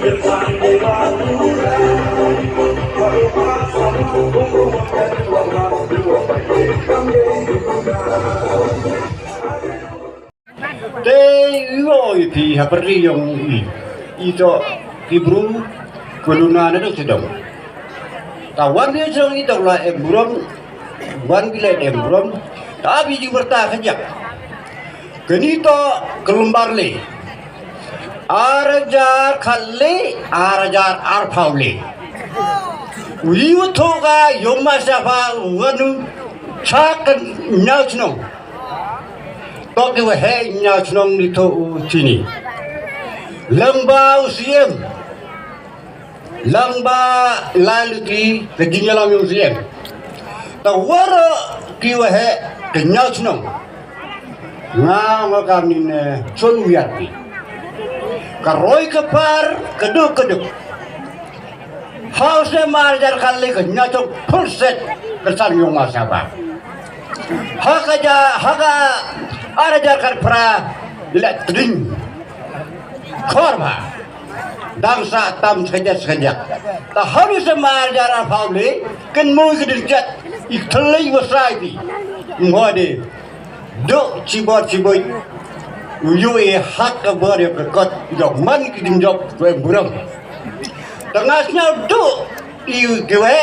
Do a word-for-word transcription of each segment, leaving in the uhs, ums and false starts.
Te i wo i phi ha pyrdi yong i. I toh ki bru, ko luna na dok chidong. Ta wan phi chong i toh la em burom, wan phi le em burom. Ta phi ji berta khajak. Kani toh ka lumbar le. Ar hajar khat le, ar hajar arphaw le. U i wa thoh ka yong ma sa pha wa nu cha ka nyaw chnong. Toh ki wa he nyaw chnong ni thoh u chini. Lang ba u C M. Lang ba lai luti ka jingyalam yong C M. Ta waroh ki wa he ka nyaw chnong. Nga nga kam ni ne chon wiat ni. Ka roi ka par ka duk ka duk. Hau se mar jar kali ka nyaw chnong full set ka san yong ma sa ba. Ha ka ja, ha ka ar hajar khat phra le tring. Khor ba. Dang sa tam skajak skajak. Ta haru se mar jar arphaw le, ken mui ka dil jat, ik thalai wa sai bi. Mwa de. Duk chibor chiboi. Uyu e hak ka bor ya ka kot, jok man ki ding jok, we buram. Ta nga sñiaw duk, i ki we,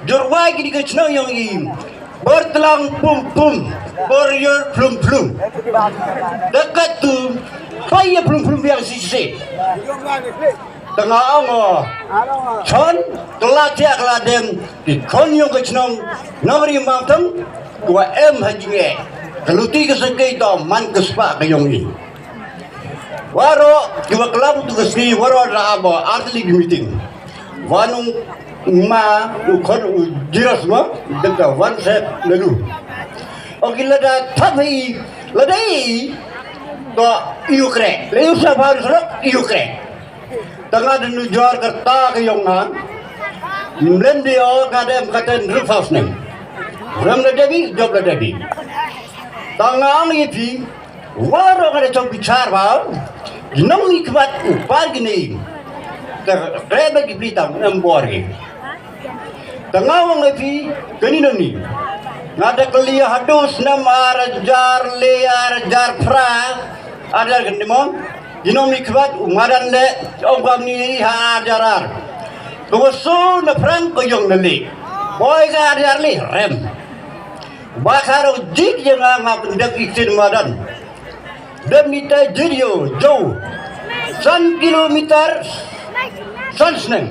jur wai ki di ka chnong yong i. Bor tlang pum pum, bor yor plum plum. Dekat tu, pa ya plum plum yang si si. Tanga ong o. Chon, kala tia kala dem, ki khon yong ka chnong, nongri mang tang, wa em ha jinge. Kaluti ka sengkei to, man ka spa ka yong i. Waroh, ki wa klam tu ka sngi, waroh la abo, artli ki meeting. Wanung ma, u khon u jiras ma, deka wan set lalu. Oki lada thap hi, lada i, to iu kre. Le iu sa ba ru sarok, iu kre. Tanga de nu jor kerta ke yong na. Mlem de o ka dem ka ten ru faus nem. Rem la debi, job la debi. Tanga ang i pi, Waroh ka da chong bichar ba, ginong ni kbat u par gini. Te rebe ki pli tam em bor gi. Te nga wang e phi, kani nani. Nga da kali hadu snam ar hajar le ar hajar phra, ar hajar gini mo. Ginong ni kbat u madan le, ong bam ni ha ar hajar ar. Ko so na phrang ko yong na le. Boi ka ar hajar le, rem. Ba kharo jik ya nga nga pyndak i sin madan. Dep meter jir yo, jo. San kilometer, san sneng.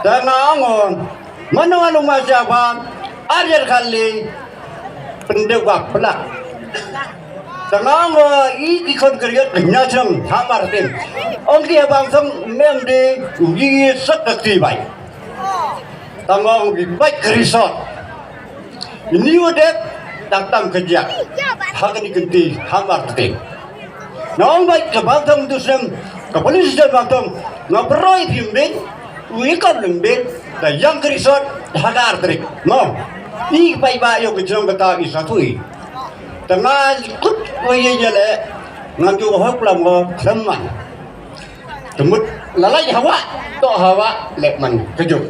Ta nga ong o, mano anu ma sa ba, ar hajar kali, pyndak ba plak. Ta nga ong o, i ki khon kriat, nya chang, hamar tin. Ong ki ha bang sang, mem de, u gi sak ka ti bai. Ta nga ong ki bai ka resort. Ini u dep, dang tam ka jia. Ha kani kynti, hamar kynti. Na ong bait ka bang tong du sem, ka police station bang tong, nga broi phim bin, u ikam lem bin, da yang ka resort, da ha ka ar tarik. No. I bai ba yo ka jong ka ta i sa tui. Ta nga kut wa ye ye le, nga ju hok lam wa, lam man. Te mut, lalai hawa, to hawa, le man, ka juk.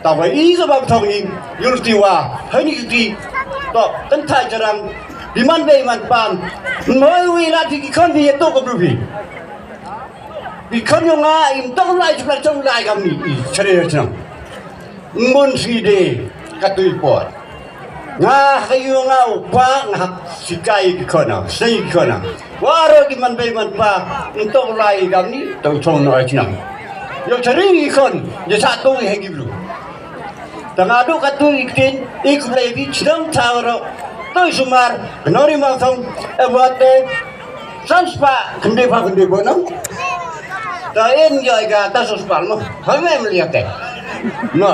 Ta wa i ka bang thong i, yul ti wa, hani ti, to, kan tha jarang, di man bei man pam, moi wi la ti ki khon di to ka bru bi. Bi khon yong nga, im to lai chupla chong lai kam ni, i, chare chong. Ngun si de, ka tui por. Nga ha ka yu nga u pa, nga hap sikai ki khon, sei ki khon. Waroh ki man bei man pa, ntok lai kam ni, to chong no ai chnam. Yo chari ki khon, yo sa to he ki bru. Ta nga du ka tui ki tin, i ku lai bi chnam ta waroh. To sumar, nori ma thong, e wa te, San spah, khyndai pha khyndai bo nang. Ta en yo ga ta san spah mo. Ha me em liya te. Mo.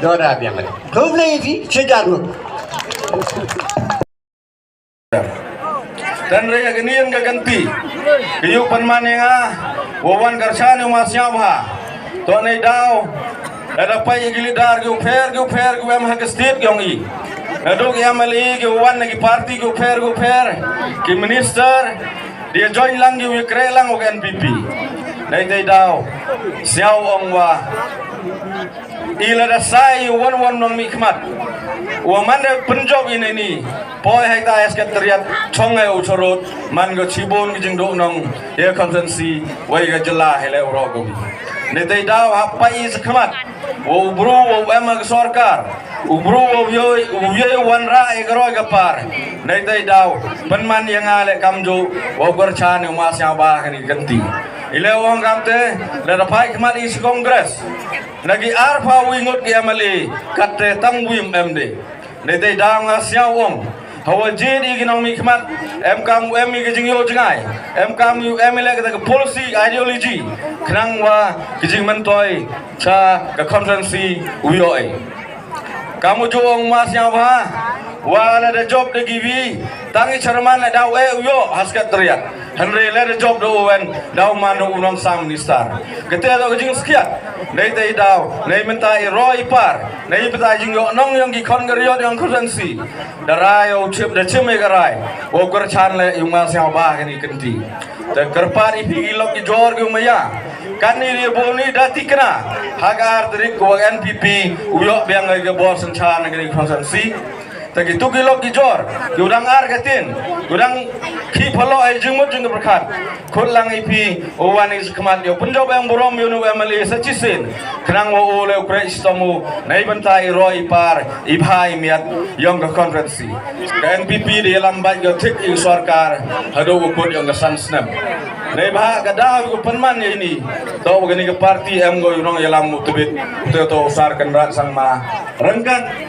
Do da biang. Khublei phi, chijar mo. Tan re ya kani ka kynti. Ki yu pynman ya nga. Wa wan kyrchan ya ma sñiawbha. To nei daw. Lada pait ya ki leader ki u pher, ki u pher, ki u em ha ka state ki yong i. Nadooh ki M L A, ki u wan na ki party, ki u pher, ki u pher, ki minister, da join lang ki u ya kreh lang wa ka N P P. Neitei daw, sñiaw ong wa i lada sa i wan wan nongmihkhmat wa man da pynjop i neini, poi hei ta Secretariat chong hei u charud, man ko chibun ki jingduk nong ya constituency wei ka jylla hei le u rok ko. Neitei daw hap pait i chakhmat wa u bru wa u em ha ka sorkar, u bru wa u yoi, u yoi wanrah ya ka roi ka par. Neitei daw pynman ya nga le kamjooh wa u kyrchan ya u ma sñiawbha kani ka kynti. I le ong kamte, lada pait khmat i chi Congress, na ki arphaw wi ngut ki MLA, katte tang wi em de. Neitei daw nga sñiaw ong, hawa jied i ki nongmihkhmat, em kam u em i ki jingyoh jngai, em kam u em i le kata ka policy ideology, khnang wa ki jingmyntoi cha ka constituency u yoh i. Kam u jooh ong ma sñiawbha, wa lada jop da kiwi, tang i chairman le daw e u yoh ha Secretariat. Hynre lada jop da u wan, daw man u nong sang minister. Kate da ka jingskhiat, neitei daw, neibynta i roi i par, neibynta i jingyoh nong yong ki khon ka riot yong constituency. Da rai u chim, da chim i ka rai, wa u kyrchan le ya u ma sñiawbha kani ka kynti. Te kyrpad i phi ki lok ki jor ki u maya. Kani ri boni da tikna, ha ka ar tarik ko wa NPP u yoh biang ka bor synchar na kani ka constituency. Te kitu ki lok ki jor, ki u dang ar ka tin, ki u dang ki phalok hei jingmut jingpyrkhat. Khut lang i phi, u wan i chakhmat yow pynjop em burom yow nu MLA sa chisien. Khnang wa u le u kreh chitom u, neibynta i roi i par, i bha i miat yong ka constituency. Ka NPP da yalam bait ko thik i sorkar, hadooh u kut yong ka san snem. Neibhah ka daw ko pynman ya ini, toh wa kani ka party em ko u nongyalam u tbit, toh toh u Sir Conrad Sangma. Ryngkat